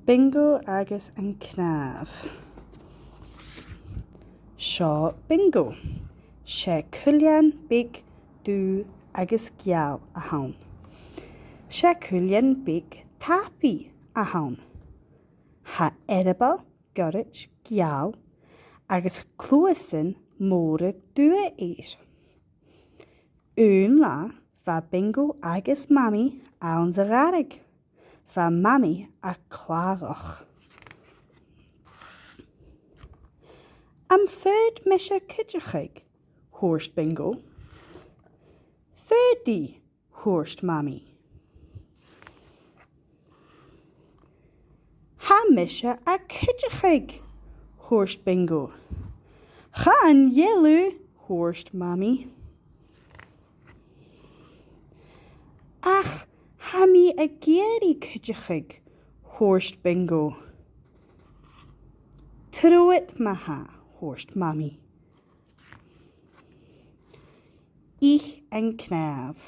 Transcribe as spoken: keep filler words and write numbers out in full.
Bingo agus an cnàmh. Seo Bingo. 'S e cuilean beag dubh agus geal a th' ann. 'S e cuilean beag tapaidh a th' ann. Tha earball goirid geal agus cluasan mòra dubha air. Aon latha bha Bingo agus Mamaidh anns a' ghàrradh. Bha Mamaidh a' cladhach. "Am faod mise cuideachadh?" thuirt Bingo. "Faodaidh," thuirt Mamaidh. "Tha mise a' cuideachadh," thuirt Bingo. "Chan eil thu," thuirt Mamaidh. "Ach tha mi ag iarraidh cuideachadh," thuirt Bingo. "Trobhad ma-thà," thuirt Mamaidh. Ith an cnàmh.